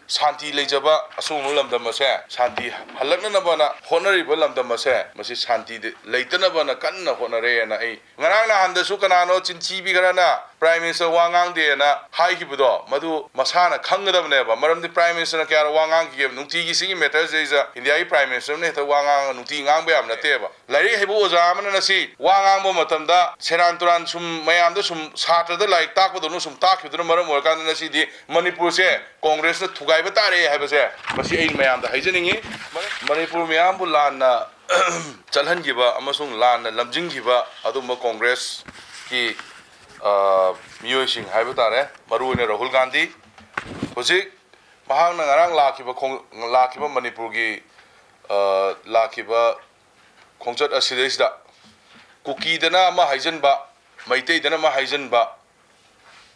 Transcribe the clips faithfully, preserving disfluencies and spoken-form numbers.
ꯁꯥꯟꯇꯤ ꯂꯩꯖꯕ ꯑꯁꯤꯒꯨꯝꯕ ꯂꯝꯗꯝ ꯑꯁꯦ ꯁꯥꯟꯇꯤ ꯍꯜꯂꯛꯅꯅꯕꯅ ꯍꯣꯠꯅꯔꯤꯕ ꯂꯝꯗꯝ ꯑꯁꯦ ꯃꯁꯤ ꯁꯥꯟꯇꯤ ꯂꯩꯇꯅꯕꯅ ꯀꯟꯅ ꯍꯣꯠꯅꯔꯦꯅ ꯑꯩ ꯉꯔꯥꯡ ꯅꯍꯥꯟꯗꯁꯨ ꯀꯅꯥꯅꯣ ꯆꯤꯟꯊꯤꯕꯤ ꯈꯔꯅ Prime Minister ꯋꯥ ꯉꯥꯡꯗꯦꯅ ꯍꯥꯏꯈꯤꯕꯗꯣ ꯃꯗꯨ ꯃꯁꯥꯅ ꯈꯪꯒꯗꯕꯅꯦꯕ꯫ ꯃꯔꯝꯗꯤ Prime Minister ꯅ ꯀꯌꯥꯔ ꯋꯥ ꯉꯥꯡꯈꯤꯒꯦꯕ? ꯅꯨꯡꯇꯤꯒꯤ ꯁꯤꯒꯤ matter ꯁꯤꯗꯩꯁꯤꯗ India ꯒꯤ Prime Minister ꯅ ꯍꯦꯛꯇ ꯋꯥ ꯉꯥꯡꯉꯒ ꯅꯨꯡꯇꯤꯒꯤ ꯉꯥꯡꯕ ꯌꯥꯕ ꯅꯠꯇꯦꯕ꯫ ꯂꯥꯏꯔꯤꯛ ꯍꯩꯕ ꯑꯣꯖꯥ ꯑꯃꯅ ꯉꯁꯤ ꯋꯥ ꯉꯥꯡꯕ ꯃꯇꯝꯗ ꯁꯦꯔꯥꯟ ꯇꯨꯔꯥꯟ ꯁꯨꯝ ꯃꯌꯥꯝꯗ ꯁꯨꯝ ꯁꯥꯇ꯭ꯔꯗ ꯂꯥꯏꯔꯤꯛ ꯇꯥꯛꯄꯗꯧꯅ ꯁꯨꯝ ꯇꯥꯛꯈꯤꯕꯗꯨꯅ ꯃꯔꯝ ꯑꯣꯏꯔꯀꯥꯟꯗ ꯉꯁꯤꯗꯤ ꯃꯅꯤꯄꯨꯔꯁꯦ ꯀꯣꯡꯒ꯭ꯔꯦꯁꯅ ꯊꯨꯒꯥꯏꯕ ꯇꯥꯔꯦ ꯍꯥꯏꯕꯁꯦ ꯃꯁꯤ ꯑꯩ ꯃꯌꯥꯝꯗ ꯍꯥꯏꯖꯅꯤꯡꯉꯤ꯫ ꯃꯅꯤꯄꯨꯔ ꯃꯤꯌꯥꯝꯕꯨ ꯂꯥꯟꯅ ꯆꯠꯍꯟꯈꯤꯕ ꯑꯃꯁꯨꯡ ꯂꯥꯟꯅ ꯂꯝꯖꯤꯡꯈꯤꯕ ꯑꯗꯨꯝꯕ ꯀꯣꯡꯒ꯭ꯔꯦꯁꯀꯤ, ꯑ, ꯃꯤꯑꯣꯏꯁꯤꯡ ꯍꯥꯏꯕ ꯇꯥꯔꯦ, ꯃꯔꯨꯑꯣꯏꯅ ꯔꯥꯍꯨꯜ ꯒꯥꯟꯙꯤ, ꯍꯧꯖꯤꯛ ꯃꯍꯥꯛꯅ ꯉꯔꯥꯡ ꯂꯥꯛꯈꯤꯕ ꯈꯣꯡ-, ꯂꯥꯛꯈꯤꯕ ꯃꯅꯤꯄꯨꯔꯒꯤ, ꯑ, ꯂꯥꯛꯈꯤꯕ ꯈꯣꯡꯆꯠ ꯑꯁꯤꯗꯩꯁꯤꯗ ꯀꯨꯀꯤꯗꯅ ꯑꯃ ꯍꯥꯏꯖꯟꯕ, ꯃꯩꯇꯩꯗꯅ ꯑꯃ ꯍꯥꯏꯖꯟꯕ,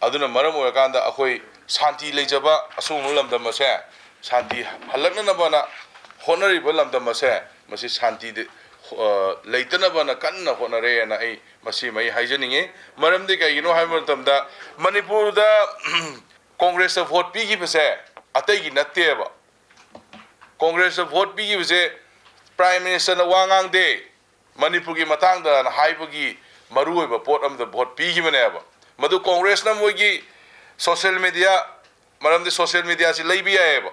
ꯑꯗꯨꯅ ꯃꯔꯝ ꯑꯣꯏꯔꯀꯥꯟꯗ ꯑꯩꯈꯣꯏ ꯁꯥꯟꯇꯤ ꯂꯩꯖꯕ ꯑꯁꯤꯒꯨꯝꯕ ꯂꯝꯗꯝ ꯑꯁꯦ ꯁꯥꯟꯇꯤ ꯍꯜꯂꯛꯅꯅꯕꯅ ꯍꯣꯠꯅꯔꯤꯕ ꯂꯝꯗꯝ ꯑꯁꯦ ꯃꯁꯤ ꯁꯥꯟꯇꯤ, ꯑ, ꯂꯩꯇꯅꯕꯅ ꯀꯟꯅ ꯍꯣꯠꯅꯔꯦꯅ ꯑꯩ ꯃꯁꯤꯃ ꯑꯩ ꯍꯥꯏꯖꯅꯤꯡꯉꯤ꯫ ꯃꯔꯝꯗꯤ ꯀꯩꯒꯤꯅꯣ ꯍꯥꯏꯕ ꯃꯇꯝꯗ ꯃꯅꯤꯄꯨꯔꯗ ꯀꯣꯡꯒ꯭ꯔꯦꯁꯇ ꯚꯣꯠ ꯄꯤꯈꯤꯕꯁꯦ ꯑꯇꯩꯒꯤ ꯅꯠꯇꯦꯕ꯫ ꯀꯣꯡꯒ꯭ꯔꯦꯁꯇ ꯚꯣꯠ ꯄꯤꯈꯤꯕꯁꯦ Prime Minister ꯅ ꯋꯥ ꯉꯥꯡꯗꯦ ꯃꯅꯤꯄꯨꯔꯒꯤ ꯃꯇꯥꯡꯗꯅ ꯍꯥꯏꯕꯒꯤ ꯃꯔꯨꯑꯣꯏꯕ ꯄꯣꯠ ꯑꯃꯗ ꯚꯣꯠ ꯄꯤꯈꯤꯕꯅꯦꯕ꯫ ꯃꯗꯨ ꯀꯣꯡꯒ꯭ꯔꯦꯁꯅ ꯃꯣꯏꯒꯤ social media, ꯃꯔꯝꯗꯤ social media ꯁꯤ ꯂꯩꯕ ꯌꯥꯏꯌꯦꯕ꯫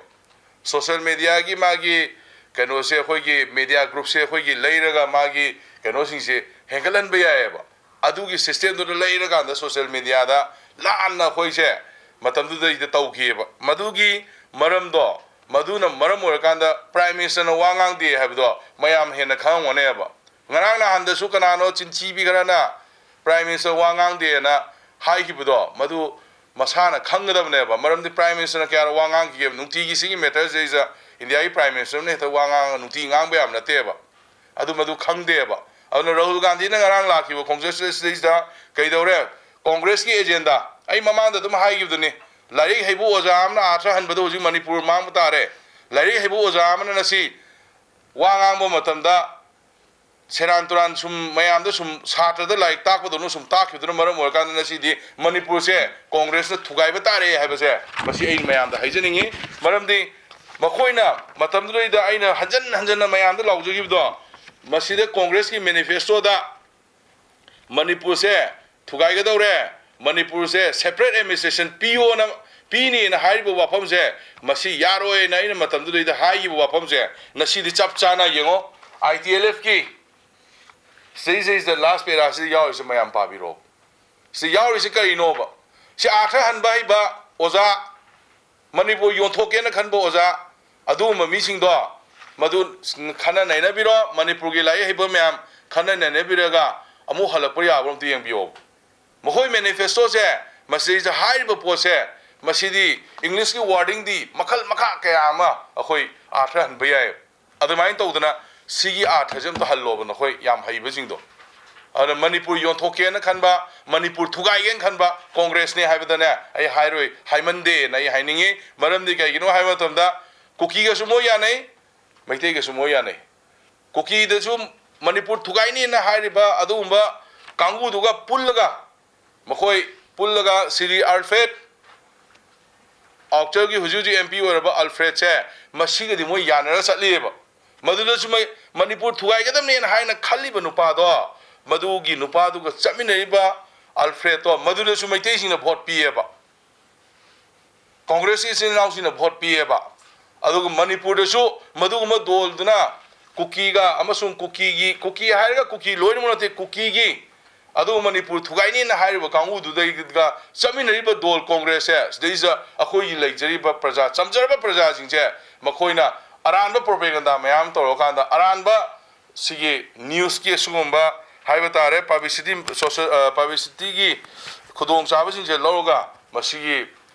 Social media ꯒꯤ ꯃꯥꯒꯤ ꯀꯩꯅꯣꯁꯦ, ꯑꯩꯈꯣꯏꯒꯤ media group ꯁꯦ ꯑꯩꯈꯣꯏꯒꯤ ꯂꯩꯔꯒ ꯃꯥꯒꯤ ꯀꯩꯅꯣꯁꯤꯡꯁꯦ ꯍꯦꯟꯒꯠꯍꯟꯕ ꯌꯥꯏꯌꯦꯕ꯫ ꯑꯗꯨꯒꯤ system ꯗꯨꯗ ꯂꯩꯔꯀꯥꯟꯗ social media ꯗ ꯂꯥꯟꯅ ꯑꯩꯈꯣꯏꯁꯦ ꯃꯇꯝꯗꯨꯗꯩꯗ ꯇꯧꯈꯤꯑꯕ꯫ ꯃꯗꯨꯒꯤ ꯃꯔꯝꯗꯣ, ꯃꯗꯨꯅ ꯃꯔꯝ ꯑꯣꯏꯔꯀꯥꯟꯗ Prime Minister ꯅ ꯋꯥ ꯉꯥꯡꯗꯦ ꯍꯥꯏꯕꯗꯣ ꯃꯌꯥꯝ ꯍꯦꯟꯅ ꯈꯪꯉꯝꯒꯅꯦꯕ꯫ ꯉꯔꯥꯡ ꯅꯍꯥꯟꯗꯁꯨ ꯀꯅꯥꯅꯣ ꯆꯤꯟꯊꯤꯕꯤ ꯈꯔꯅ Prime Minister ꯋꯥ ꯉꯥꯡꯗꯦꯅ ꯍꯥꯏꯈꯤꯕꯗꯣ ꯃꯗꯨ ꯃꯁꯥꯅ ꯈꯪꯒꯗꯕꯅꯦꯕ꯫ ꯃꯔꯝꯗꯤ Prime Minister ꯅ ꯀꯌꯥꯔ ꯋꯥ ꯉꯥꯡꯈꯤꯒꯦꯕ? ꯅꯨꯡꯇꯤꯒꯤ ꯁꯤꯒꯤ matter ꯁꯤꯗꯩꯁꯤꯗ India ꯒꯤ Prime Minister ꯅ ꯍꯦꯛꯇ ꯋꯥ ꯉꯥꯡꯉꯒ ꯅꯨꯡꯇꯤ ꯉꯥꯡꯕ ꯌꯥꯕ ꯅꯠꯇꯦꯕ꯫ ꯑꯗꯨ ꯃꯗꯨ ꯈꯪꯗꯦꯕ꯫ ꯑꯗꯨꯅ ꯔꯥꯍꯨꯜ ꯒꯥꯟꯙꯤꯅ ꯉꯔꯥꯡ ꯂꯥꯛꯈꯤꯕ ꯈꯣꯡꯆꯠꯁꯤꯗꯩꯁꯤꯗ ꯀꯩꯗꯧꯔꯦ? ꯀꯣꯡꯒ꯭ꯔꯦꯁꯀꯤ agenda꯫ ꯑꯩ ꯃꯃꯥꯡꯗ ꯑꯗꯨꯝ ꯍꯥꯏꯈꯤꯕꯗꯨꯅꯤ, ꯂꯥꯏꯔꯤꯛ ꯍꯩꯕ ꯑꯣꯖꯥ ꯑꯃꯅ ꯑꯥꯔꯊ ꯍꯟꯕꯗ ꯍꯧꯖꯤꯛ ꯃꯅꯤꯄꯨꯔ ꯃꯥꯡꯕ ꯇꯥꯔꯦ꯫ ꯂꯥꯏꯔꯤꯛ ꯍꯩꯕ ꯑꯣꯖꯥ ꯑꯃꯅ ꯉꯁꯤ ꯋꯥ ꯉꯥꯡꯕ ꯃꯇꯝꯗ ꯁꯦꯔꯥꯟ ꯇꯨꯔꯥꯟ ꯁꯨꯝ ꯃꯌꯥꯝꯗ ꯁꯨꯝ ꯁꯥꯇ꯭ꯔꯗ ꯂꯥꯏꯔꯤꯛ ꯇꯥꯛꯄꯗꯧꯅ ꯁꯨꯝ ꯇꯥꯛꯈꯤꯕꯗꯨꯅ ꯃꯔꯝ ꯑꯣꯏꯔꯀꯥꯟꯗ ꯉꯁꯤꯗꯤ ꯃꯅꯤꯄꯨꯔꯁꯦ ꯀꯣꯡꯒ꯭ꯔꯦꯁꯅ ꯊꯨꯒꯥꯏꯕ ꯇꯥꯔꯦ ꯍꯥꯏꯕꯁꯦ ꯃꯁꯤ ꯑꯩ ꯃꯌꯥꯝꯗ ꯍꯥꯏꯖꯅꯤꯡꯉꯤ꯫ ꯃꯔꯝꯗꯤ ꯃꯈꯣꯏꯅ ꯃꯇꯝꯗꯨꯗꯩꯗ ꯑꯩꯅ ꯍꯟꯖꯟ ꯍꯟꯖꯟꯅ ꯃꯌꯥꯝꯗ ꯂꯥꯎꯖꯈꯤꯕꯗꯣ, ꯃꯁꯤꯗ ꯀꯣꯡꯒ꯭ꯔꯦꯁꯀꯤ ꯃꯦꯅꯤꯐꯦꯁꯇꯣꯗ ꯃꯅꯤꯄꯨꯔꯁꯦ ꯊꯨꯒꯥꯏꯒꯗꯧꯔꯦ, ꯃꯅꯤꯄꯨꯔꯁꯦ separate administration ꯄꯤꯌꯣꯅ, ꯄꯤꯅꯤꯅ ꯍꯥꯏꯔꯤꯕ ꯋꯥꯐꯝꯁꯦ, ꯃꯁꯤ ꯌꯥꯔꯣꯏꯅ ꯑꯩꯅ ꯃꯇꯝꯗꯨꯗꯩꯗ ꯍꯥꯏꯈꯤꯕ ꯋꯥꯐꯝꯁꯦ ꯉꯁꯤꯗꯤ ꯆꯞ ꯆꯥꯅ ꯌꯦꯡꯉꯣ꯫ ꯑꯥꯏ ꯇꯤ ꯑꯦꯜ ꯑꯦꯐꯀꯤ ꯁꯤꯗꯩꯁꯤꯗ last paraꯁꯤꯗ ꯌꯥꯎꯔꯤꯁꯦ ꯃꯌꯥꯝ ꯄꯥꯕꯤꯔꯣ꯫ ꯁꯤ ꯌꯥꯎꯔꯤꯁꯤ ꯀꯔꯤꯅꯣꯕ? ꯁꯤ ꯑꯥꯔꯊ ꯍꯟꯕ ꯍꯩꯕ ꯑꯣꯖꯥ, ꯃꯅꯤꯄꯨꯔ ꯌꯣꯟꯊꯣꯛꯀꯦꯅ ꯈꯟꯕ ꯑꯣꯖꯥ, ꯑꯗꯨꯒꯨꯝꯕ ꯃꯤꯁꯤꯡꯗꯣ ꯃꯗꯨ ꯈꯟꯅ ꯅꯩꯅꯕꯤꯔꯣ꯫ ꯃꯅꯤꯄꯨꯔꯒꯤ ꯂꯥꯏꯔꯤꯛ ꯍꯩꯕ ꯃꯌꯥꯝ ꯈꯟꯅ ꯅꯩꯅꯕꯤꯔꯒ ꯑꯃꯨꯛ ꯍꯜꯂꯛꯄ ꯌꯥꯕ꯭ꯔꯥ ꯑꯝꯇ ꯌꯦꯡꯕꯤꯌꯣ꯫ ꯃꯈꯣꯏ ꯃꯦꯅꯤꯐꯦꯁꯇꯣꯁꯦ, ꯃꯁꯤꯗꯩꯁꯤꯗ ꯍꯥꯏꯔꯤꯕ ꯄꯣꯠꯁꯦ, ꯃꯁꯤꯗꯤ ꯏꯪꯂꯤꯁꯀꯤ ꯋꯥꯔꯗꯤꯡꯗꯤ ꯃꯈꯜ ꯃꯈꯥ ꯀꯌꯥ ꯑꯃ ꯑꯩꯈꯣꯏ ꯑꯥꯔꯊ ꯍꯟꯕ ꯌꯥꯏ꯫ ꯑꯗꯨꯃꯥꯏꯅ ꯇꯧꯗꯅ ꯁꯤꯒꯤ ꯑꯥꯔꯊꯁꯦ ꯑꯝꯇ ꯍꯜꯂꯣꯕ, ꯅꯈꯣꯏ ꯌꯥꯝ ꯍꯩꯕꯁꯤꯡꯗꯣ꯫ ꯑꯗꯨꯅ ꯃꯅꯤꯄꯨꯔ ꯌꯣꯟꯊꯣꯛꯀꯦꯅ ꯈꯟꯕ, ꯃꯅꯤꯄꯨꯔ ꯊꯨꯒꯥꯏꯒꯦꯅ ꯈꯟꯕ ꯀꯣꯡꯒ꯭ꯔꯦꯁꯅꯦ ꯍꯥꯏꯕꯗꯅꯦ, ꯑꯩ ꯍꯥꯏꯔꯣꯏ, ꯍꯥꯏꯃꯟꯗꯦꯅ ꯑꯩ ꯍꯥꯏꯅꯤꯡꯉꯤ꯫ ꯃꯔꯝꯗꯤ ꯀꯩꯒꯤꯅꯣ ꯍꯥꯏꯕ ꯃꯇꯝꯗ, ꯀꯨꯀꯤꯒꯁꯨ ꯃꯣꯏ ꯌꯥꯅꯩ, ꯃꯩꯇꯩꯒꯁꯨ ꯃꯣꯏ ꯌꯥꯅꯩ꯫ ꯀꯨꯀꯤꯗꯁꯨ ꯃꯅꯤꯄꯨꯔ ꯊꯨꯒꯥꯏꯅꯤꯅ ꯍꯥꯏꯔꯤꯕ ꯑꯗꯨꯒꯨꯝꯕ ꯀꯥꯡꯕꯨꯗꯨꯒ ꯄꯨꯜꯂꯒ, ꯃꯈꯣꯏ ꯄꯨꯜꯂꯒ ꯁꯤꯔꯤ ꯑꯜꯐ꯭ꯔꯦꯗ, ꯑꯥꯎꯇꯔꯒꯤ ꯍꯧꯖꯤꯛ ꯍꯧꯖꯤꯛ ꯑꯦꯝ ꯄꯤ ꯑꯣꯏꯔꯕ ꯑꯜꯐ꯭ꯔꯦꯗꯁꯦ, ꯃꯁꯤꯒꯗꯤ ꯃꯣꯏ ꯌꯥꯅꯔ ꯆꯠꯂꯤꯑꯕ꯫ ꯃꯗꯨꯗꯁꯨ ꯃꯩ-, ꯃꯅꯤꯄꯨꯔ ꯊꯨꯒꯥꯏꯒꯗꯕꯅꯦꯅ ꯍꯥꯏꯅ ꯈꯜꯂꯤꯕ ꯅꯨꯄꯥꯗꯣ, ꯃꯗꯨꯒꯤ ꯅꯨꯄꯥꯗꯨꯒ ꯆꯠꯃꯤꯟꯅꯔꯤꯕ ꯑꯜꯐ꯭ꯔꯦꯗꯇꯣ, ꯃꯗꯨꯗꯁꯨ ꯃꯩꯇꯩꯁꯤꯡꯅ ꯚꯣꯠ ꯄꯤꯌꯦꯕ꯫ ꯀꯣꯡꯒ꯭ꯔꯦꯁꯀꯤ ꯏꯆꯤꯟ ꯏꯅꯥꯎꯁꯤꯡꯅ ꯚꯣꯠ ꯄꯤꯌꯦꯕ꯫ ꯑꯗꯨꯒ ꯃꯅꯤꯄꯨꯔꯗꯁꯨ ꯃꯗꯨꯒꯨꯝꯕ ꯗꯣꯜꯗꯨꯅ ꯀꯨꯀꯤꯒ ꯑꯃꯁꯨꯡ ꯀꯨꯀꯤꯒꯤ, ꯀꯨꯀꯤ ꯍꯥꯏꯔꯒ ꯀꯨꯀꯤ ꯂꯣꯏꯅꯃꯛ ꯅꯠꯇꯦ, ꯀꯨꯀꯤꯒꯤ, ꯑꯗꯨꯒ ꯃꯅꯤꯄꯨꯔ ꯊꯨꯒꯥꯏꯅꯤꯅ ꯍꯥꯏꯔꯤꯕ ꯀꯥꯡꯕꯨꯗꯨꯗꯩꯒ ꯆꯠꯃꯤꯟꯅꯔꯤꯕ ꯗꯣꯜ ꯀꯣꯡꯒ꯭ꯔꯦꯁꯁꯦ, ꯁꯤꯗꯩꯁꯤꯗ ꯑꯩꯈꯣꯏꯒꯤ ꯂꯩꯖꯔꯤꯕ ꯄ꯭ꯔꯖꯥ, ꯆꯝꯖꯔꯕ ꯄ꯭ꯔꯖꯥꯁꯤꯡꯁꯦ, ꯃꯈꯣꯏꯅ ꯑꯔꯥꯟꯕ ꯄ꯭ꯔꯣꯄꯦꯒꯟꯗꯥ ꯃꯌꯥꯝ ꯑꯃ ꯇꯧꯔꯀꯥꯟꯗ, ꯑꯔꯥꯟꯕ ꯁꯤꯒꯤ ꯅ꯭ꯌꯨꯁꯀꯤ ꯑꯁꯤꯒꯨꯝꯕ ꯍꯥꯏꯕ ꯇꯥꯔꯦ, ꯄꯕ꯭ꯂꯤꯁꯤꯇꯤ, ꯁꯣꯁꯦꯜ, ꯑ, ꯄꯕ꯭ꯂꯤꯁꯤꯇꯤꯒꯤ ꯈꯨꯗꯣꯡꯆꯥꯕꯁꯤꯡꯁꯦ ꯂꯧꯔꯒ ꯃꯁꯤꯒꯤ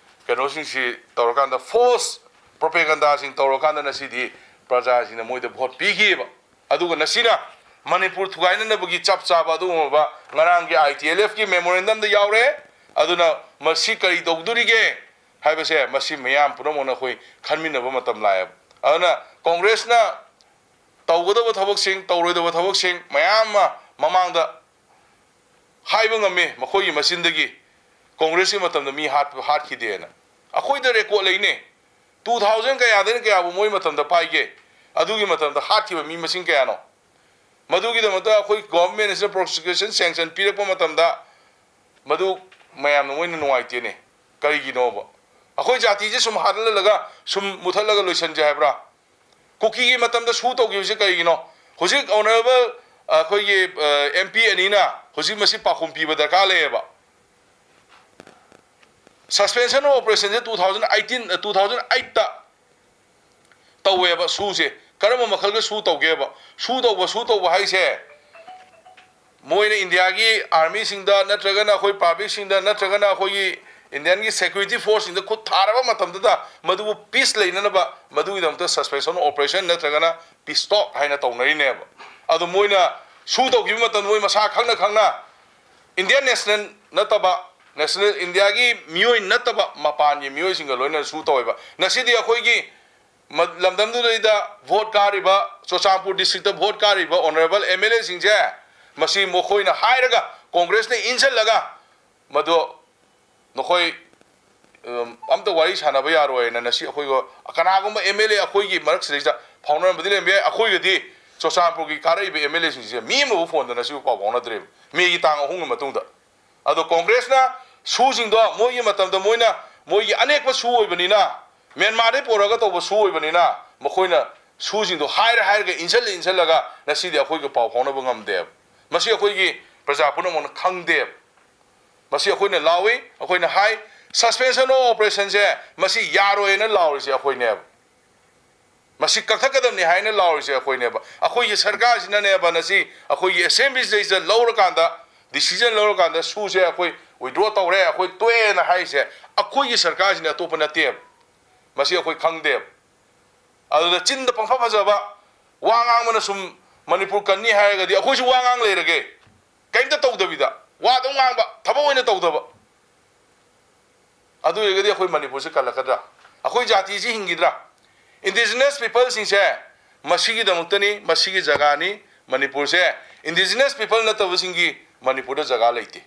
ꯀꯩꯅꯣꯁꯤꯡꯁꯤ ꯇꯧꯔꯀꯥꯟꯗ, ꯐꯣꯜꯁ ꯄ꯭ꯔꯣꯄꯦꯒꯟꯗꯥꯁꯤꯡ ꯇꯧꯔꯀꯥꯟꯗ ꯉꯁꯤꯗꯤ ꯄ꯭ꯔꯖꯥꯁꯤꯡꯅ ꯃꯣꯏꯗ ꯚꯣꯠ ꯄꯤꯈꯤꯕ꯫ ꯑꯗꯨꯒ ꯉꯁꯤꯅ ꯃꯅꯤꯄꯨꯔ ꯊꯨꯒꯥꯏꯅꯅꯕꯒꯤ ꯆꯞ ꯆꯥꯕ ꯑꯗꯨꯒꯨꯝꯂꯕ ꯉꯔꯥꯡꯒꯤ ꯑꯥꯏ ꯇꯤ ꯑꯦꯜ ꯑꯦꯐꯀꯤ ꯃꯦꯃꯣꯔꯦꯟꯗꯝꯗ ꯌꯥꯎꯔꯦ꯫ ꯑꯗꯨꯅ ꯃꯁꯤ ꯀꯔꯤ ꯇꯧꯗꯣꯔꯤꯒꯦ ꯍꯥꯏꯕꯁꯦ, ꯃꯁꯤ ꯃꯤꯌꯥꯝ ꯄꯨꯝꯅꯃꯛꯅ ꯑꯩꯈꯣꯏ ꯈꯟꯃꯤꯟꯅꯕ ꯃꯇꯝ ꯂꯥꯛꯑꯦꯕ꯫ ꯑꯗꯨꯅ ꯀꯣꯡꯒ꯭ꯔꯦꯁꯅ ꯇꯧꯒꯗꯕ ꯊꯕꯛꯁꯤꯡ, ꯇꯧꯔꯣꯏꯗꯕ ꯊꯕꯛꯁꯤꯡ ꯃꯌꯥꯝ ꯑꯃ ꯃꯃꯥꯡꯗ ꯍꯥꯏꯕ ꯉꯝꯃꯤ, ꯃꯈꯣꯏꯒꯤ ꯃꯆꯤꯟꯗꯒꯤ, ꯀꯣꯡꯒ꯭ꯔꯦꯁꯀꯤ ꯃꯇꯝꯗ ꯃꯤ ꯍꯥꯠ-, ꯍꯥꯠꯈꯤꯗꯦꯅ꯫ ꯑꯩꯈꯣꯏꯗ ꯔꯦꯀꯣꯔꯗ ꯂꯩꯅꯦ꯫ ꯇꯨ ꯊꯥꯎꯖꯟ ꯀꯌꯥꯗꯩꯅ ꯀꯌꯥꯕꯨ ꯃꯣꯏ ꯃꯇꯝꯗ ꯄꯥꯏꯒꯦ? ꯑꯗꯨꯒꯤ ꯃꯇꯝꯗ ꯍꯥꯠꯈꯤꯕ ꯃꯤ ꯃꯁꯤꯡ ꯀꯌꯥꯅꯣ? ꯃꯗꯨꯒꯤꯗꯃꯛꯇ ꯑꯩꯈꯣꯏ ꯒꯣꯚꯔꯟꯃꯦꯟꯠꯁꯤꯅ ꯄ꯭ꯔꯣꯁꯤꯀ꯭ꯌꯨꯁꯟ ꯁꯦꯡꯁꯟ ꯄꯤꯔꯛꯄ ꯃꯇꯝꯗ ꯃꯗꯨ ꯃꯌꯥꯝꯅ ꯃꯣꯏꯅ ꯅꯨꯡꯉꯥꯏꯇꯦꯅꯦ꯫ ꯀꯔꯤꯒꯤꯅꯣꯕ? ꯑꯩꯈꯣꯏ ꯖꯥꯇꯤꯁꯦ ꯁꯨꯝ ꯍꯥꯠꯍꯜꯂꯒ ꯁꯨꯝ ꯃꯨꯊꯠꯂꯒ ꯂꯣꯏꯁꯟꯁꯦ ꯍꯥꯏꯕ꯭ꯔꯥ? ꯀꯨꯀꯤꯒꯤ ꯃꯇꯝꯗ ꯁꯨ ꯇꯧꯈꯤꯕꯁꯦ ꯀꯔꯤꯒꯤꯅꯣ? ꯍꯧꯖꯤꯛ ꯑꯣꯅꯔꯦꯕꯜ ꯑꯩꯈꯣꯏꯒꯤ ꯑꯦꯝ ꯄꯤ ꯑꯅꯤꯅ ꯍꯧꯖꯤꯛ ꯃꯁꯤ ꯄꯥꯎꯈꯨꯝ ꯄꯤꯕ ꯗꯔꯀꯥꯔ ꯂꯩꯌꯦꯕ꯫ ꯁꯁꯄꯦꯟꯁꯟ ꯑꯣꯐ ꯑꯣꯄꯔꯦꯁꯟꯁꯦ two thousand eighteen, two thousand eighteen ꯇꯧꯋꯦꯕ ꯁꯨꯁꯦ꯫ ꯀꯔꯝꯕ ꯃꯈꯜꯒ ꯁꯨ ꯇꯧꯒꯦꯕ? ꯁꯨ ꯇꯧꯕ, ꯁꯨ ꯇꯧꯕ ꯍꯥꯏꯁꯦ, ꯃꯣꯏꯅ ꯏꯟꯗꯤꯌꯥꯒꯤ ꯑꯥꯔꯃꯤꯁꯤꯡꯗ ꯅꯠꯇ꯭ꯔꯒꯅ ꯑꯩꯈꯣꯏ ꯄꯕ꯭ꯂꯤꯛꯁꯤꯡꯗ ꯅꯠꯇ꯭ꯔꯒꯅ ꯑꯩꯈꯣꯏꯒꯤ ꯏꯟꯗꯤꯌꯥꯟꯒꯤ ꯁꯦꯀ꯭ꯌꯨꯔꯤꯇꯤ ꯐꯣꯔꯁꯁꯤꯡꯗ ꯈꯨꯠ ꯊꯥꯔꯕ ꯃꯇꯝꯗꯨꯗ ꯃꯗꯨꯕꯨ ꯄꯤꯁ ꯂꯩꯅꯅꯕ ꯃꯗꯨꯒꯤꯗꯃꯛꯇ ꯁꯁꯄꯦꯟꯁꯟ ꯑꯣꯄꯔꯦꯁꯟ ꯅꯠꯇ꯭ꯔꯒꯅ ꯄꯤꯁ ꯇꯣꯛ ꯍꯥꯏꯅ ꯇꯧꯅꯔꯤꯅꯦꯕ꯫ ꯑꯗꯣ ꯃꯣꯏꯅ ꯁꯨ ꯇꯧꯈꯤꯕ ꯃꯇꯝꯗ ꯃꯣꯏ ꯃꯁꯥ ꯈꯪꯅ ꯈꯪꯅ ꯏꯟꯗꯤꯌꯟ ꯅꯦꯁꯅꯦꯜ ꯅꯠꯇꯕ, ꯅꯦꯁꯅꯦꯜ ꯏꯟꯗꯤꯌꯥꯒꯤ ꯃꯤꯑꯣꯏ ꯅꯠꯇꯕ ꯃꯄꯥꯟꯒꯤ ꯃꯤꯑꯣꯏꯁꯤꯡꯒ ꯂꯣꯏꯅꯅ ꯁꯨ ꯇꯧꯋꯦꯕ꯫ ꯉꯁꯤꯗꯤ ꯑꯩꯈꯣꯏꯒꯤ ꯃ-, ꯂꯝꯗꯝꯗꯨꯗꯩꯗ ꯚꯣꯠ ꯀꯥꯔꯤꯕ, ꯆꯨꯔꯆꯥꯟꯄꯨꯔ ꯗꯤꯁꯇ꯭ꯔꯤꯛꯇ ꯚꯣꯠ ꯀꯥꯔꯤꯕ ꯑꯣꯅꯔꯦꯕꯜ ꯑꯦꯝ ꯑꯦꯜ ꯑꯦꯁꯤꯡꯁꯦ, ꯃꯁꯤ ꯃꯈꯣꯏꯅ ꯍꯥꯏꯔꯒ ꯀꯣꯡꯒ꯭ꯔꯦꯁꯅ ꯏꯟꯁꯤꯜꯂꯒ ꯃꯗꯨ ꯅꯈꯣꯏ, ꯎꯝ, ꯑꯝꯇ ꯋꯥꯔꯤ ꯁꯥꯟꯅꯕ ꯌꯥꯔꯣꯏꯅ ꯉꯁꯤ ꯑꯩꯈꯣꯏꯒ ꯀꯅꯥꯒꯨꯝꯕ ꯑꯦꯝ ꯑꯦꯜ ꯑꯦ ꯑꯩꯈꯣꯏꯒꯤ ꯃꯔꯛꯁꯤꯗꯩꯗ ꯐꯥꯎꯅꯔꯝꯕꯗꯤ ꯂꯩꯔꯝꯕ ꯌꯥꯏ꯫ ꯑꯩꯈꯣꯏꯒꯗꯤ ꯆꯨꯔꯆꯥꯟꯄꯨꯔꯒꯤ ꯀꯥꯔꯛꯏꯕ ꯑꯦꯝ ꯑꯦꯜ ꯑꯦꯁꯤꯡꯁꯦ ꯃꯤ ꯑꯃꯕꯨ ꯐꯣꯟꯗ ꯉꯁꯤꯕꯨ ꯄꯥꯎ ꯐꯥꯎꯅꯗ꯭ꯔꯦꯕ, ꯃꯦꯒꯤ ꯇꯥꯡ ꯑꯍꯨꯝꯒꯤ ꯃꯇꯨꯡꯗ꯫ ꯑꯗꯣ ꯀꯣꯡꯒ꯭ꯔꯦꯁꯅ ꯁꯨꯁꯤꯡꯗꯣ ꯃꯣꯏꯒꯤ ꯃꯇꯝꯗ ꯃꯣꯏꯅ, ꯃꯣꯏꯒꯤ ꯑꯅꯦꯛꯄ ꯁꯨ ꯑꯣꯏꯕꯅꯤꯅ, ꯃ꯭ꯌꯥꯟꯃꯥꯔꯗꯩ ꯄꯨꯔꯛꯑꯒ ꯇꯧꯕ ꯁꯨ ꯑꯣꯏꯕꯅꯤꯅ, ꯃꯈꯣꯏꯅ ꯁꯨꯁꯤꯡꯗꯣ ꯍꯥꯏꯔ ꯍꯥꯏꯔꯒ ꯏꯟꯁꯤꯜꯂ ꯏꯟꯁꯤꯜꯂꯒ ꯉꯁꯤꯗꯤ ꯑꯩꯈꯣꯏꯒ ꯄꯥꯎ ꯐꯥꯎꯅꯕ ꯉꯝꯗꯦꯕ꯫ ꯃꯁꯤ ꯑꯩꯈꯣꯏꯒꯤ ꯄ꯭ꯔꯖꯥ ꯄꯨꯝꯅꯃꯛꯅ ꯈꯪꯗꯦꯕ꯫ ꯃꯁꯤ ꯑꯩꯈꯣꯏꯅ ꯂꯥꯎꯏ, ꯑꯩꯈꯣꯏꯅ ꯍꯥꯏ, suspension of operationꯁꯦ ꯃꯁꯤ ꯌꯥꯔꯣꯏꯅ ꯂꯥꯎꯔꯤꯁꯦ ꯑꯩꯈꯣꯏꯅꯦꯕ꯫ ꯃꯁꯤ ꯀꯛꯊꯠꯀꯗꯕꯅꯤ ꯍꯥꯏꯅ ꯂꯥꯎꯔꯤꯁꯦ ꯑꯩꯈꯣꯏꯅꯦꯕ꯫ ꯑꯩꯈꯣꯏꯒꯤ ꯁꯔꯀꯥꯔꯁꯤꯅꯅꯦꯕ ꯉꯁꯤ ꯑꯩꯈꯣꯏꯒꯤ ꯑꯦꯁꯦꯝꯕ꯭ꯂꯤꯁꯤꯗꯩꯁꯤꯗ ꯂꯧꯔꯀꯥꯟꯗ, decision ꯂꯧꯔꯀꯥꯟꯗ ꯁꯨꯁꯦ ꯑꯩꯈꯣꯏ withdraw ꯇꯧꯔꯦ, ꯑꯩꯈꯣꯏ ꯇꯣꯛꯑꯦꯅ ꯍꯥꯏꯔꯤꯁꯦ ꯑꯩꯈꯣꯏꯒꯤ ꯁꯔꯀꯥꯔꯁꯤꯅ, ꯑꯇꯣꯞꯄ ꯅꯠꯇꯦꯕ꯫ ꯃꯁꯤ ꯑꯩꯈꯣꯏ ꯈꯪꯗꯦꯕ꯫ ꯑꯗꯨꯗ ꯆꯤꯟꯗ ꯄꯪꯐ ꯐꯖꯕ ꯋꯥ ꯉꯥꯡꯕꯅ ꯁꯨꯝ ꯃꯅꯤꯄꯨꯔ ꯀꯟꯅꯤ ꯍꯥꯏꯔꯒꯗꯤ ꯑꯩꯈꯣꯏꯁꯨ ꯋꯥ ꯉꯥꯡ ꯂꯩꯔꯒꯦ꯫ ꯀꯩꯝꯇ ꯇꯧꯗꯕꯤꯗ, ꯋꯥ ꯑꯗꯨꯝ ꯉꯥꯡꯕ, ꯊꯕꯛ ꯑꯣꯏꯅ ꯇꯧꯗꯕ꯫ ꯑꯗꯨ ꯑꯣꯏꯔꯒꯗꯤ ꯑꯩꯈꯣꯏ ꯃꯅꯤꯄꯨꯔꯁꯤ ꯀꯜꯂꯛꯀꯗ꯭ꯔꯥ? ꯑꯩꯈꯣꯏ ꯖꯥꯇꯤꯁꯤ ꯍꯤꯡꯈꯤꯗ꯭ꯔꯥ? Indigenous peopleꯁꯤꯡꯁꯦ ꯃꯁꯤꯒꯤꯗꯃꯛꯇꯅꯤ, ꯃꯁꯤꯒꯤ ꯖꯒꯥꯅꯤ꯫ ꯃꯅꯤꯄꯨꯔꯁꯦ indigenous people ꯅꯠꯇꯕꯁꯤꯡꯒꯤ ꯃꯅꯤꯄꯨꯔꯗ ꯖꯒꯥ ꯂꯩꯇꯦ꯫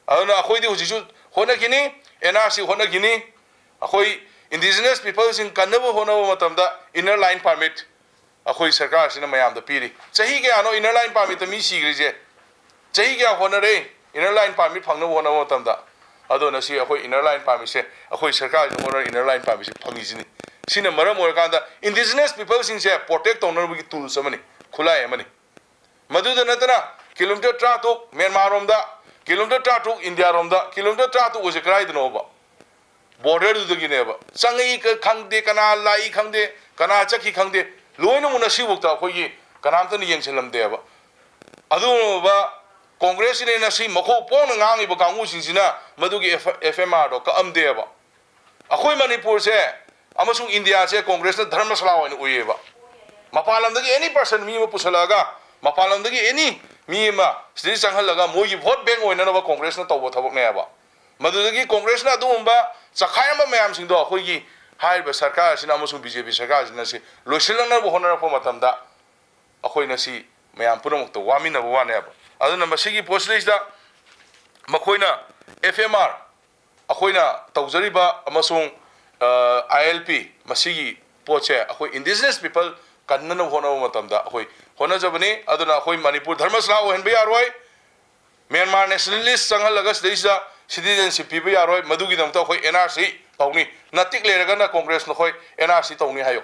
ꯑꯗꯨꯅ ꯑꯩꯈꯣꯏꯗꯤ ꯍꯧꯖꯤꯛꯁꯨ ꯍꯣꯠꯅꯈꯤꯅꯤ, ꯑꯦꯟ ꯑꯥꯔ ꯁꯤ ꯍꯣꯠꯅꯈꯤꯅꯤ, ꯑꯩꯈꯣꯏ Indigenous peopleꯁꯤꯡ ꯀꯟꯅꯕ ꯍꯣꯠꯅꯕ ꯃꯇꯝꯗ inner line permit ꯑꯩꯈꯣꯏ ꯁꯔꯀꯥꯔꯁꯤꯅ ꯃꯌꯥꯝꯗ ꯄꯤꯔꯤ꯫ ꯆꯍꯤ ꯀꯌꯥꯅꯣ inner line permitꯇ ꯃꯤ ꯁꯤꯈ꯭ꯔꯤꯁꯦ? ꯆꯍꯤ ꯀꯌꯥ ꯍꯣꯠꯅꯔꯦ inner line permit ꯐꯪꯅꯕ ꯍꯣꯠꯅꯕ ꯃꯇꯝꯗ? ꯑꯗꯨꯅ ꯁꯤ ꯑꯩꯈꯣꯏ inner line permitꯁꯦ ꯑꯩꯈꯣꯏ ꯁꯔꯀꯥꯔꯁꯤꯅ ꯍꯣꯠꯅꯔ inner line permitꯁꯦ ꯐꯪꯉꯤꯁꯤꯅꯤ꯫ ꯁꯤꯅ ꯃꯔꯝ ꯑꯣꯏꯔꯀꯥꯟꯗ indigenous peopleꯁꯤꯡꯁꯦ protect ꯇꯧꯅꯕꯒꯤ tools ꯑꯃꯅꯤ, ꯈꯨꯠꯂꯥꯏ ꯑꯃꯅꯤ꯫ ꯃꯗꯨꯗ ꯅꯠꯇꯅ kilometre ꯇꯔꯥꯇꯔꯨꯛ ꯃ꯭ꯌꯥꯟꯃꯥꯔꯔꯣꯝꯗ, kilometre ꯇꯔꯥꯇꯔꯨꯛ ꯏꯟꯗꯤꯌꯥꯔꯣꯝꯗ, kilometre ꯇꯔꯥꯇꯔꯨꯛ ꯑꯁꯤ ꯀꯗꯥꯏꯗꯅꯣꯕ? Borderꯗꯨꯗꯒꯤꯅꯦꯕ꯫ ꯆꯪꯉꯛꯏ ꯈꯪꯗꯦ, ꯀꯅꯥ ꯂꯥꯛꯏ ꯈꯪꯗꯦ, ꯀꯅꯥ ꯆꯠꯈꯤ ꯈꯪꯗꯦ, ꯂꯣꯏꯅꯃꯛ ꯉꯁꯤꯐꯥꯎꯗ ꯑꯩꯈꯣꯏꯒꯤ ꯀꯅꯥꯝꯇꯅ ꯌꯦꯡꯁꯤꯜꯂꯝꯗꯦꯕ꯫ ꯑꯗꯨꯒꯨꯝꯂꯕ ꯀꯣꯡꯒ꯭ꯔꯦꯁꯁꯤꯅ ꯉꯁꯤ ꯃꯈꯣꯡ ꯄꯣꯡꯅ ꯉꯥꯡꯉꯤꯕ ꯀꯥꯡꯕꯨꯁꯤꯡꯁꯤꯅ ꯃꯗꯨꯒꯤ F-, FMRꯗꯣ ꯀꯛꯑꯝꯗꯦꯕ꯫ ꯑꯩꯈꯣꯏ ꯃꯅꯤꯄꯨꯔꯁꯦ ꯑꯃꯁꯨꯡ ꯏꯟꯗꯤꯌꯥꯁꯦ ꯀꯣꯡꯒ꯭ꯔꯦꯁꯅ ꯙꯔꯃꯁꯥꯂꯥ ꯑꯣꯏꯅ ꯎꯏꯌꯦꯕ꯫ ꯃꯄꯥꯟ ꯂꯝꯗꯒꯤ any person ꯃꯤ ꯑꯃ ꯄꯨꯁꯜꯂꯛꯑꯒ, ꯃꯄꯥꯟ ꯂꯝꯗꯒꯤ any ꯃꯤ ꯑꯃ ꯁꯤꯗꯩ ꯆꯪꯍꯜꯂꯒ ꯃꯣꯏꯒꯤ vote bank ꯑꯣꯏꯅꯅꯕ ꯀꯣꯡꯒ꯭ꯔꯦꯁꯅ ꯇꯧꯕ ꯊꯕꯛꯅꯦꯕ꯫ ꯃꯗꯨꯗꯒꯤ ꯀꯣꯡꯒ꯭ꯔꯦꯁꯅ ꯑꯗꯨꯒꯨꯝꯕ ꯆꯈꯥꯏꯔꯝꯕ ꯃꯌꯥꯝꯁꯤꯡꯗꯣ ꯑꯩꯈꯣꯏꯒꯤ ꯍꯥꯏꯔꯤꯕ ꯁꯔꯀꯥꯔ ꯑꯁꯤꯅ ꯑꯃꯁꯨꯡ BJP ꯁꯔꯀꯥꯔꯁꯤꯅ ꯁꯤ ꯂꯣꯏꯁꯤꯜꯂꯛꯅꯕ ꯍꯣꯠꯅꯔꯛꯄ ꯃꯇꯝꯗ ꯑꯩꯈꯣꯏꯅ ꯁꯤ ꯃꯌꯥꯝ ꯄꯨꯝꯅꯃꯛꯇ ꯋꯥꯃꯤꯟꯅꯕ ꯋꯥꯅꯦꯕ꯫ ꯑꯗꯨꯅ ꯃꯁꯤꯒꯤ ꯄꯣꯠꯁꯤꯗꯩꯁꯤꯗ ꯃꯈꯣꯏꯅ FMR ꯑꯩꯈꯣꯏꯅ ꯇꯧꯖꯔꯤꯕ ꯑꯃꯁꯨꯡ, ꯑ, ILP ꯃꯁꯤꯒꯤ ꯄꯣꯠꯁꯦ ꯑꯩꯈꯣꯏ indigenous people ꯀꯟꯅꯅꯕ ꯍꯣꯠꯅꯕ ꯃꯇꯝꯗ ꯑꯩꯈꯣꯏ ꯍꯣꯠꯅꯖꯕꯅꯤ꯫ ꯑꯗꯨꯅ ꯑꯩꯈꯣꯏ ꯃꯅꯤꯄꯨꯔ ꯙꯔꯃꯁꯂꯥ ꯑꯣꯏꯍꯟꯕ ꯌꯥꯔꯣꯏ, ꯃ꯭ꯌꯥꯟꯃꯥꯔ nationalist ꯆꯪꯍꯜꯂꯒ ꯁꯤꯗꯩꯁꯤꯗ citizenship ꯄꯤꯕ ꯌꯥꯔꯣꯏ꯫ ꯃꯗꯨꯒꯤꯗꯃꯛꯇ ꯑꯩꯈꯣꯏ NRC ꯇꯧꯅꯤ꯫ ꯅꯇꯤꯛ ꯂꯩꯔꯒꯅ ꯀꯣꯡꯒ꯭ꯔꯦꯁ ꯅꯈꯣꯏ NRC ꯇꯧꯅꯤ ꯍꯥꯏꯌꯨ꯫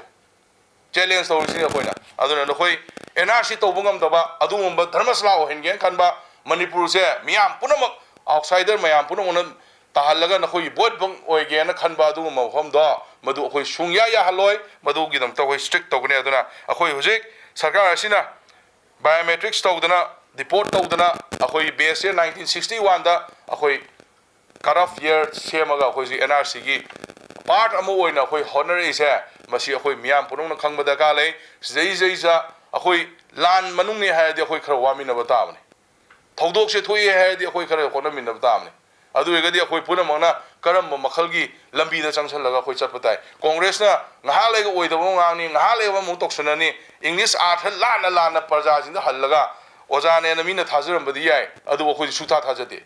Challenge ꯇꯧꯔꯤꯁꯤꯅꯤ ꯑꯩꯈꯣꯏꯅ꯫ ꯑꯗꯨꯅ ꯅꯈꯣꯏ NRC ꯇꯧꯕ ꯉꯝꯗꯕ, ꯑꯗꯨꯒꯨꯝꯕ ꯙꯔꯃꯁꯂꯥ ꯑꯣꯏꯍꯟꯒꯦꯅ ꯈꯟꯕ, ꯃꯅꯤꯄꯨꯔꯁꯦ ꯃꯤꯌꯥꯝ ꯄꯨꯝꯅꯃꯛ, outsider ꯃꯌꯥꯝ ꯄꯨꯝꯅꯃꯛꯅ ꯇꯥꯍꯜꯂꯒ ꯅꯈꯣꯏꯒꯤ vote bank ꯑꯣꯏꯒꯦꯅ ꯈꯟꯕ ꯑꯗꯨꯒꯨꯝꯕ ꯃꯐꯝꯗꯣ, ꯃꯗꯨ ꯑꯩꯈꯣꯏ ꯁꯨꯡꯌꯥ ꯌꯥꯍꯜꯂꯣꯏ꯫ ꯃꯗꯨꯒꯤꯗꯃꯛꯇ ꯑꯩꯈꯣꯏ strict ꯇꯧꯒꯅꯤ꯫ ꯑꯗꯨꯅ ꯑꯩꯈꯣꯏ ꯍꯧꯖꯤꯛ ꯁꯔꯀꯥꯔ ꯑꯁꯤꯅ biometrics ꯇꯧꯗꯅ, deport ꯇꯧꯗꯅ, ꯑꯩꯈꯣꯏ base year nineteen sixty oneꯗ ꯑꯩꯈꯣꯏ cut off year ꯁꯦꯝꯃꯒ ꯑꯩꯈꯣꯏꯁꯤ NRCꯒꯤ part ꯑꯃ ꯑꯣꯏꯅ ꯑꯩꯈꯣꯏ ꯍꯣꯠꯅꯔꯛꯏꯁꯦ, ꯃꯁꯤ ꯑꯩꯈꯣꯏ ꯃꯤꯌꯥꯝ ꯄꯨꯝꯅꯃꯛꯅ ꯈꯪꯕ ꯗꯔꯀꯥꯔ ꯂꯩ꯫ ꯁꯤꯗꯩꯁꯤꯗꯩꯁꯤꯗ ꯑꯩꯈꯣꯏ ꯂꯥꯟ ꯃꯅꯨꯡꯅꯤ ꯍꯥꯏꯔꯗꯤ ꯑꯩꯈꯣꯏ ꯈꯔ ꯋꯥꯃꯤꯟꯅꯕ ꯇꯥꯕꯅꯤ꯫ ꯊꯧꯗꯣꯛꯁꯦ ꯊꯣꯛꯑꯦ ꯍꯥꯏꯔꯗꯤ ꯑꯩꯈꯣꯏ ꯈꯔ ꯍꯣꯠꯅꯃꯤꯟꯅꯕ ꯇꯥꯕꯅꯤ꯫ ꯑꯗꯨ ꯑꯣꯏꯔꯒꯗꯤ ꯑꯩꯈꯣꯏ ꯄꯨꯝꯅꯃꯛꯅ ꯀꯔꯝꯕ ꯃꯈꯜꯒꯤ ꯂꯝꯕꯤꯗ ꯆꯪꯁꯜꯂꯒ ꯑꯩꯈꯣꯏ ꯆꯠꯄ ꯇꯥꯏ? ꯀꯣꯡꯒ꯭ꯔꯦꯁꯅ ꯉꯥꯏꯍꯥꯛ ꯂꯩꯒ ꯑꯣꯏꯗꯕ ꯑꯃ ꯉꯥꯡꯅꯤ, ꯉꯥꯏꯍꯥꯛ ꯂꯩꯒ ꯑꯃꯨꯛ ꯇꯧꯁꯟꯅꯅꯤ, English ꯑꯥꯔꯊ ꯂꯥꯟꯅ ꯂꯥꯟꯅ ꯄ꯭ꯔꯖꯥꯁꯤꯡꯗ ꯍꯜꯂꯒ ꯑꯣꯖꯥꯅꯦꯅ ꯃꯤꯅ ꯊꯥꯖꯔꯝꯕꯗꯤ ꯌꯥꯏ, ꯑꯗꯨꯕꯨ ꯑꯩꯈꯣꯏꯗꯤ ꯁꯨꯛꯊꯥ ꯊꯥꯖꯗꯦ꯫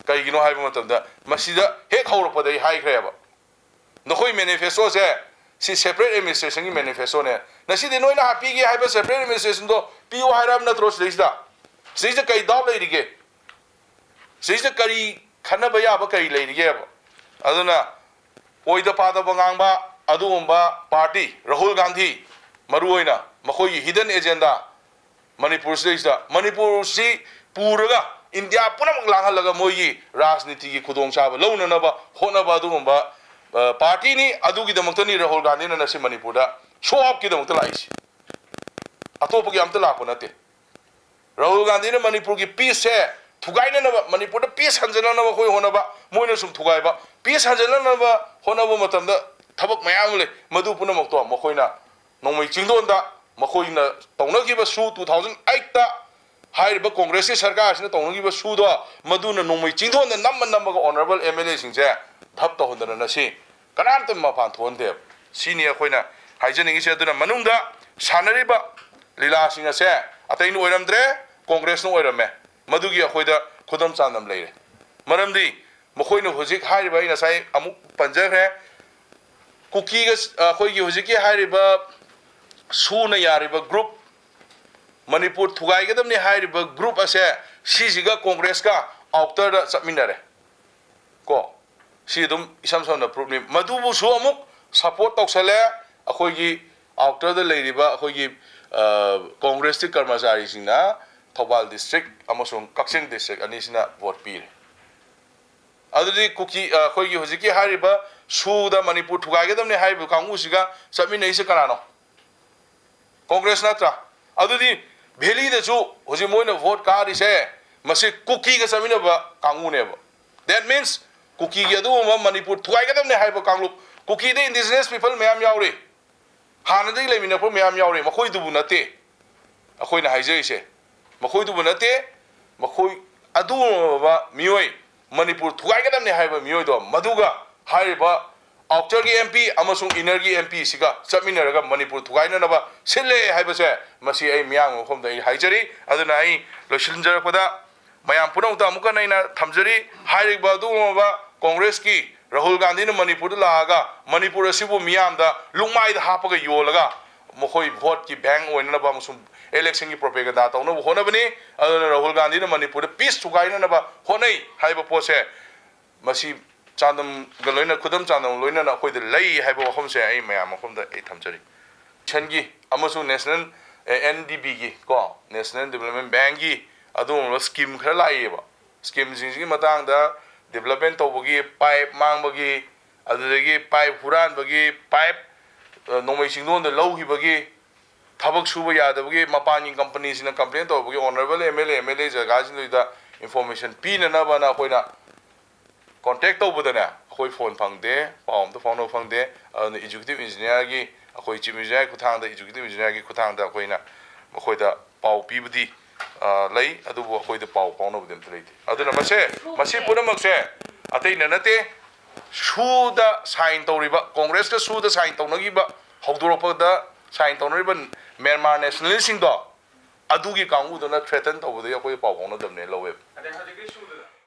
ꯀꯩꯒꯤꯅꯣ ꯍꯥꯏꯕ ꯃꯇꯝꯗ ꯃꯁꯤꯗ ꯍꯦꯛ ꯍꯧꯔꯛꯄꯗ ꯑꯩ ꯍꯥꯏꯈ꯭ꯔꯦꯕ, ꯅꯈꯣꯏ ꯃꯦꯅꯤꯐꯦꯁꯇꯣꯁꯦ ꯁꯤ ꯁꯦꯄꯔꯦꯠ ꯑꯦꯗꯃꯤꯅꯤꯁꯇ꯭ꯔꯦꯁꯟꯒꯤ ꯃꯦꯅꯤꯐꯦꯁꯇꯣꯅꯦ꯫ ꯉꯁꯤꯗꯤ ꯅꯣꯏꯅ ꯍꯥꯞꯄꯤꯒꯦ ꯍꯥꯏꯕ ꯁꯦꯄꯔꯦꯠ ꯑꯦꯗꯃꯤꯅꯤꯁꯇ꯭ꯔꯦꯁꯟꯗꯣ ꯄꯤꯌꯨ ꯍꯥꯏꯔꯕ ꯅꯠꯇ꯭ꯔꯣ? ꯁꯤꯗꯩꯁꯤꯗ ꯁꯤꯗꯩꯁꯤꯗ ꯀꯔꯤ ꯗꯥꯎꯠ ꯂꯩꯔꯤꯒꯦ? ꯁꯤꯗꯩꯁꯤꯗ ꯀꯔꯤ ꯈꯟꯅꯕ ꯌꯥꯕ ꯀꯔꯤ ꯂꯩꯔꯤꯒꯦꯕ? ꯑꯗꯨꯅ ꯑꯣꯏꯗ ꯄꯥꯗꯕ ꯉꯥꯡꯕ ꯑꯗꯨꯒꯨꯝꯕ ꯄꯥꯔꯇꯤ, ꯔꯥꯍꯨꯜ ꯒꯥꯟꯙꯤ ꯃꯔꯨꯑꯣꯏꯅ, ꯃꯈꯣꯏꯒꯤ ꯍꯤꯗꯟ ꯑꯦꯖꯦꯟꯗꯥ ꯃꯅꯤꯄꯨꯔꯁꯤꯗꯩꯁꯤꯗ, ꯃꯅꯤꯄꯨꯔꯁꯤ ꯄꯨꯔꯒ ꯏꯟꯗꯤꯌꯥ ꯄꯨꯝꯅꯃꯛ ꯂꯥꯡꯍꯜꯂꯒ ꯃꯣꯏꯒꯤ ꯔꯥꯖꯅꯤꯇꯤꯒꯤ ꯈꯨꯗꯣꯡꯆꯥꯕ ꯂꯧꯅꯅꯕ ꯍꯣꯠꯅꯕ ꯑꯗꯨꯒꯨꯝꯕ, ꯑ, ꯄꯥꯔꯇꯤꯅꯤ꯫ ꯑꯗꯨꯒꯤꯗꯃꯛꯇꯅꯤ ꯔꯥꯍꯨꯜ ꯒꯥꯟꯙꯤꯅ ꯉꯁꯤ ꯃꯅꯤꯄꯨꯔꯗ ꯁꯣ ꯑꯣꯐꯀꯤꯗꯃꯛꯇ ꯂꯥꯛꯏꯁꯦ꯫ ꯑꯇꯣꯞꯄꯒꯤ ꯑꯝꯇ ꯂꯥꯛꯄ ꯅꯠꯇꯦ꯫ ꯔꯥꯍꯨꯜ ꯒꯥꯟꯙꯤꯅ ꯃꯅꯤꯄꯨꯔꯒꯤ ꯄꯤꯁꯁꯦ ꯊꯨꯒꯥꯏꯅꯅꯕ, ꯃꯅꯤꯄꯨꯔꯗ ꯄꯤꯁ ꯍꯟꯖꯅꯅꯕ ꯑꯩꯈꯣꯏ ꯍꯣꯠꯅꯕ, ꯃꯣꯏꯅ ꯁꯨꯝ ꯊꯨꯒꯥꯏꯕ, ꯄꯤꯁ ꯍꯟꯖꯅꯅꯕ ꯍꯣꯠꯅꯕ ꯃꯇꯝꯗ ꯊꯕꯛ ꯃꯌꯥꯝ ꯑꯃ ꯂꯩ꯫ ꯃꯗꯨ ꯄꯨꯝꯅꯃꯛꯇꯣ ꯃꯈꯣꯏꯅ ꯅꯣꯡꯃꯩ ꯆꯤꯡꯗꯣꯟꯗ, ꯃꯈꯣꯏꯅ ꯇꯧꯅꯈꯤꯕ ꯁꯨ, ꯇꯨ ꯊꯥꯎꯖꯟ ꯑꯩꯠꯇ ꯍꯥꯏꯔꯤꯕ ꯀꯣꯡꯒ꯭ꯔꯦꯁꯀꯤ ꯁꯔꯀꯥꯔꯁꯤꯅ ꯇꯧꯅꯈꯤꯕ ꯁꯨꯗꯣ, ꯃꯗꯨꯅ ꯅꯣꯡꯃꯩ ꯆꯤꯡꯗꯣꯟꯗ ꯅꯝꯃ ꯅꯝꯃꯒ ꯑꯣꯅꯔꯦꯕꯜ ꯑꯦꯝ ꯑꯦꯜ ꯑꯦꯁꯤꯡꯁꯦ ꯙꯞ ꯇꯧꯍꯟꯗꯅ ꯉꯁꯤ ꯀꯅꯥꯝꯇ ꯃꯄꯥꯟ ꯊꯣꯛꯍꯟꯗꯦꯕ꯫ ꯁꯤꯅꯤ ꯑꯩꯈꯣꯏꯅ ꯍꯥꯏꯖꯅꯤꯡꯉꯤꯁꯦ꯫ ꯑꯗꯨꯅ ꯃꯅꯨꯡꯗ ꯁꯥꯟꯅꯔꯤꯕ ꯂꯤꯂꯥꯁꯤꯡ ꯑꯁꯦ ꯑꯇꯩꯅ ꯑꯣꯏꯔꯝꯗ꯭ꯔꯦ, ꯀꯣꯡꯒ꯭ꯔꯦꯁꯅ ꯑꯣꯏꯔꯝꯃꯦ꯫ ꯃꯗꯨꯒꯤ ꯑꯩꯈꯣꯏꯗ ꯈꯨꯗꯝ ꯆꯥꯡꯗꯝ ꯂꯩꯔꯦ꯫ ꯃꯔꯝꯗꯤ ꯃꯈꯣꯏꯅ ꯍꯧꯖꯤꯛ ꯍꯥꯏꯔꯤꯕ, ꯑꯩ ꯉꯁꯥꯏ ꯑꯃꯨꯛ ꯄꯟꯖꯈ꯭ꯔꯦ, ꯀꯨꯀꯤꯒ, ꯑꯩꯈꯣꯏꯒꯤ ꯍꯧꯖꯤꯛꯀꯤ ꯍꯥꯏꯔꯤꯕ ꯁꯨꯅ ꯌꯥꯔꯤꯕ ꯒ꯭ꯔꯨꯞ, ꯃꯅꯤꯄꯨꯔ ꯊꯨꯒꯥꯏꯒꯗꯕꯅꯤ ꯍꯥꯏꯔꯤꯕ ꯒ꯭ꯔꯨꯞ ꯑꯁꯦ ꯁꯤꯁꯤꯒ ꯀꯣꯡꯒ꯭ꯔꯦꯁꯀ ꯑꯥꯎꯇꯔꯗ ꯆꯠꯃꯤꯟꯅꯔꯦ꯫ ꯀꯣ, ꯁꯤ ꯑꯗꯨꯝ ꯏꯁꯝ ꯁꯝꯅ ꯄ꯭ꯔꯨꯐꯅꯤ꯫ ꯃꯗꯨꯕꯨꯁꯨ ꯑꯃꯨꯛ ꯁꯄꯣꯔꯠ ꯇꯧꯁꯜꯂꯦ ꯑꯩꯈꯣꯏꯒꯤ ꯑꯥꯎꯇꯔꯗ ꯂꯩꯔꯤꯕ ꯑꯩꯈꯣꯏꯒꯤ, ꯑ, ꯀꯣꯡꯒ꯭ꯔꯦꯁꯀꯤ ꯀꯔꯃꯆꯥꯔꯤꯁꯤꯡꯅ꯫ ꯊꯧꯕꯥꯜ ꯗꯤꯁꯇ꯭ꯔꯤꯛ ꯑꯃꯁꯨꯡ ꯀꯛꯆꯤꯡ ꯗꯤꯁꯇ꯭ꯔꯤꯛ ꯑꯅꯤꯁꯤꯅ ꯚꯣꯠ ꯄꯤꯔꯦ꯫ ꯑꯗꯨꯗꯤ ꯀꯨꯀꯤ, ꯑ, ꯑꯩꯈꯣꯏꯒꯤ ꯍꯧꯖꯤꯛꯀꯤ ꯍꯥꯏꯔꯤꯕ ꯁꯨꯗ ꯃꯅꯤꯄꯨꯔ ꯊꯨꯒꯥꯏꯒꯗꯕꯅꯤ ꯍꯥꯏꯔꯤꯕ ꯀꯥꯡꯕꯨꯁꯤꯒ ꯆꯠꯃꯤꯟꯅꯩꯁꯦ ꯀꯅꯥꯅꯣ? ꯀꯣꯡꯒ꯭ꯔꯦꯁ ꯅꯠꯇ꯭ꯔꯥ? ꯑꯗꯨꯗꯤ ꯚꯦꯂꯤꯗꯁꯨ ꯍꯧꯖꯤꯛ ꯃꯣꯏꯅ ꯚꯣꯠ ꯀꯥꯔꯤꯁꯦ ꯃꯁꯤ ꯀꯨꯀꯤꯒ ꯆꯠꯃꯤꯟꯅꯕ ꯀꯥꯡꯕꯨꯅꯦꯕ꯫ That means ꯀꯨꯀꯤꯒꯤ ꯑꯗꯨꯒꯨꯝꯕ ꯃꯅꯤꯄꯨꯔ ꯊꯨꯒꯥꯏꯒꯗꯕꯅꯤ ꯍꯥꯏꯕ ꯀꯥꯡꯂꯨꯞ, ꯀꯨꯀꯤꯗ indigenous people ꯃꯌꯥꯝ ꯌꯥꯎꯔꯤ, ꯍꯥꯟꯅꯗꯒꯤ ꯂꯩꯃꯤꯟꯅꯔꯛꯄ ꯃꯌꯥꯝ ꯌꯥꯎꯔꯤ, ꯃꯈꯣꯏꯗꯨꯕꯨ ꯅꯠꯇꯦ ꯑꯩꯈꯣꯏꯅ ꯍꯥꯏꯖꯔꯤꯁꯦ꯫ ꯃꯈꯣꯏꯗꯨꯕꯨ ꯅꯠꯇꯦ, ꯃꯈꯣꯏ ꯑꯗꯨꯒꯨꯝꯂꯕ ꯃꯤꯑꯣꯏ, ꯃꯅꯤꯄꯨꯔ ꯊꯨꯒꯥꯏꯒꯗꯕꯅꯤ ꯍꯥꯏꯕ ꯃꯤꯑꯣꯏꯗꯣ, ꯃꯗꯨꯒ ꯍꯥꯏꯔꯤꯕ ꯑꯥꯎꯇꯔꯒꯤ ꯑꯦꯝ ꯄꯤ ꯑꯃꯁꯨꯡ ꯏꯅꯔꯒꯤ ꯑꯦꯝ ꯄꯤꯁꯤꯒ ꯆꯠꯃꯤꯟꯅꯔꯒ ꯃꯅꯤꯄꯨꯔ ꯊꯨꯒꯥꯏꯅꯅꯕ ꯁꯤꯜꯂꯦ ꯍꯥꯏꯕꯁꯦ, ꯃꯁꯤ ꯑꯩ ꯃꯤꯌꯥꯝꯒꯤ ꯃꯐꯝꯗ ꯑꯩ ꯍꯥꯏꯖꯔꯤ꯫ ꯑꯗꯨꯅ ꯑꯩ ꯂꯣꯏꯁꯤꯟꯖꯔꯛꯄꯗ ꯃꯌꯥꯝ ꯄꯨꯝꯅꯃꯛꯇ ꯑꯃꯨꯛꯀ ꯍꯟꯅ ꯑꯩꯅ ꯊꯝꯖꯔꯤ, ꯍꯥꯏꯔꯤꯕ ꯑꯗꯨꯒꯨꯝꯂꯕ ꯀꯣꯡꯒ꯭ꯔꯦꯁꯀꯤ ꯔꯥꯍꯨꯜ ꯒꯥꯟꯙꯤꯅ ꯃꯅꯤꯄꯨꯔꯗ ꯂꯥꯛꯑꯒ ꯃꯅꯤꯄꯨꯔ ꯑꯁꯤꯕꯨ ꯃꯤꯌꯥꯝꯗ ꯂꯨꯛꯃꯥꯏꯗ ꯍꯥꯞꯄꯒ ꯌꯣꯜꯂꯒ ꯃꯈꯣꯏ ꯚꯣꯠꯀꯤ ꯕꯦꯡꯛ ꯑꯣꯏꯅꯅꯕ ꯑꯃꯁꯨꯡ ꯏꯂꯦꯛꯁꯟꯒꯤ ꯄ꯭ꯔꯣꯄꯦꯒꯟꯗꯥ ꯇꯧꯅꯕ ꯍꯣꯠꯅꯕꯅꯤ꯫ ꯑꯗꯨꯅ ꯔꯥꯍꯨꯜ ꯒꯥꯟꯙꯤꯅ ꯃꯅꯤꯄꯨꯔꯗ ꯄꯤꯁ ꯊꯨꯒꯥꯏꯅꯅꯕ ꯍꯣꯠꯅꯩ ꯍꯥꯏꯕ ꯄꯣꯠꯁꯦ ꯃꯁꯤ ꯆꯥꯡꯗꯝꯒ ꯂꯣꯏꯅ, ꯈꯨꯗꯝ ꯆꯥꯡꯗꯝ ꯂꯣꯏꯅꯅ ꯑꯩꯈꯣꯏꯗ ꯂꯩ ꯍꯥꯏꯕ ꯋꯥꯐꯝꯁꯦ ꯑꯩ ꯃꯌꯥꯝ ꯃꯐꯝꯗ ꯑꯩ ꯊꯝꯖꯔꯤ꯫ ꯃꯤꯁꯟꯒꯤ ꯑꯃꯁꯨꯡ ꯅꯦꯁꯅꯦꯜ, ꯑꯦ, ꯑꯦꯟ ꯗꯤ ꯕꯤꯒꯤ ꯀꯣ, ꯅꯦꯁꯅꯦꯜ ꯗꯤꯕꯂꯞꯃꯦꯟ ꯕꯦꯡꯒꯤ ꯑꯗꯨꯒꯨꯝꯂꯕ ꯁ꯭ꯀꯤꯝ ꯈꯔ ꯂꯥꯛꯏꯕ꯫ ꯁ꯭ꯀꯤꯝꯁꯤꯡꯁꯤꯒꯤ ꯃꯇꯥꯡꯗ ꯗꯤꯕꯂꯞꯃꯦꯟ ꯇꯧꯕꯒꯤ, ꯄꯥꯏꯞ ꯃꯥꯡꯕꯒꯤ, ꯑꯗꯨꯗꯒꯤ ꯄꯥꯏꯞ ꯍꯨꯔꯥꯟꯕꯒꯤ, ꯄꯥꯏꯞ, ꯑ, ꯅꯣꯡꯃꯩ ꯆꯤꯡꯗꯣꯟꯗ ꯂꯧꯈꯤꯕꯒꯤ, ꯊꯕꯛ ꯁꯨꯕ ꯌꯥꯗꯕꯒꯤ ꯃꯄꯥꯟꯒꯤ ꯀꯝꯄꯅꯤꯁꯤꯡꯅ ꯀꯝꯄ꯭ꯂꯦꯟ ꯇꯧꯕꯒꯤ honourable M L A, M L A ꯖꯒꯥꯁꯤꯡꯗꯨꯗ ꯏꯟꯐꯣꯔꯃꯦꯁꯟ ꯄꯤꯅꯅꯕꯅ ꯑꯩꯈꯣꯏꯅ ꯀꯣꯟꯇꯦꯛ ꯇꯧꯕꯗꯅꯦ, ꯑꯩꯈꯣꯏ ꯐꯣꯟ ꯐꯪꯗꯦ, ꯄꯥꯎ ꯑꯝꯇ ꯐꯥꯎꯅꯕ ꯐꯪꯗꯦ꯫ ꯑꯗꯨꯅ ꯑꯦꯛꯖꯤꯀ꯭ꯌꯨꯇꯤꯚ ꯏꯟꯖꯤꯅꯤꯌꯥꯔꯒꯤ, ꯑꯩꯈꯣꯏ ꯆꯤꯐ ꯏꯟꯖꯤꯅꯤꯌꯥꯔꯒꯤ ꯈꯨꯠꯊꯥꯡꯗ, ꯑꯦꯛꯖꯤꯀ꯭ꯌꯨꯇꯤꯚ ꯏꯟꯖꯤꯅꯤꯌꯥꯔꯒꯤ ꯈꯨꯠꯊꯥꯡꯗ ꯑꯩꯈꯣꯏꯅ ꯃꯈꯣꯏꯗ ꯄꯥꯎ ꯄꯤꯕꯗꯤ, ꯑ, ꯂꯩ, ꯑꯗꯨꯕꯨ ꯑꯩꯈꯣꯏꯗ ꯄꯥꯎ ꯐꯥꯎꯅꯕꯗꯤ ꯑꯝꯇ ꯂꯩꯇꯦ꯫ ꯑꯗꯨꯅ ꯃꯁꯦ, ꯃꯁꯤ ꯄꯨꯝꯅꯃꯛꯁꯦ ꯑꯇꯩꯅ ꯅꯠꯇꯦ, ꯁꯨꯗ ꯁꯥꯏꯟ ꯇꯧꯔꯤꯕ, ꯀꯣꯡꯒ꯭ꯔꯦꯁꯀ ꯁꯨꯗ ꯁꯥꯏꯟ ꯇꯧꯅꯈꯤꯕ, ꯍꯧꯗꯣꯔꯛꯄꯗ ꯁꯥꯏꯟ ꯇꯧꯅꯔꯤꯕ ꯃ꯭ꯌꯥꯟꯃꯥꯔ ꯅꯦꯁꯅꯦꯂꯤꯁꯁꯤꯡꯗꯣ, ꯑꯗꯨꯒꯤ ꯀꯥꯡꯕꯨꯗꯨꯅ ꯊ꯭ꯔꯦꯇꯟ ꯇꯧꯕꯗꯒꯤ ꯑꯩꯈꯣꯏ ꯄꯥꯎ ꯐꯥꯎꯅꯗꯕꯅꯦ ꯂꯧꯋꯦꯕ꯫ ꯑꯗꯩ ꯍꯧꯖꯤꯛꯀꯤ ꯁꯨꯗꯨꯗ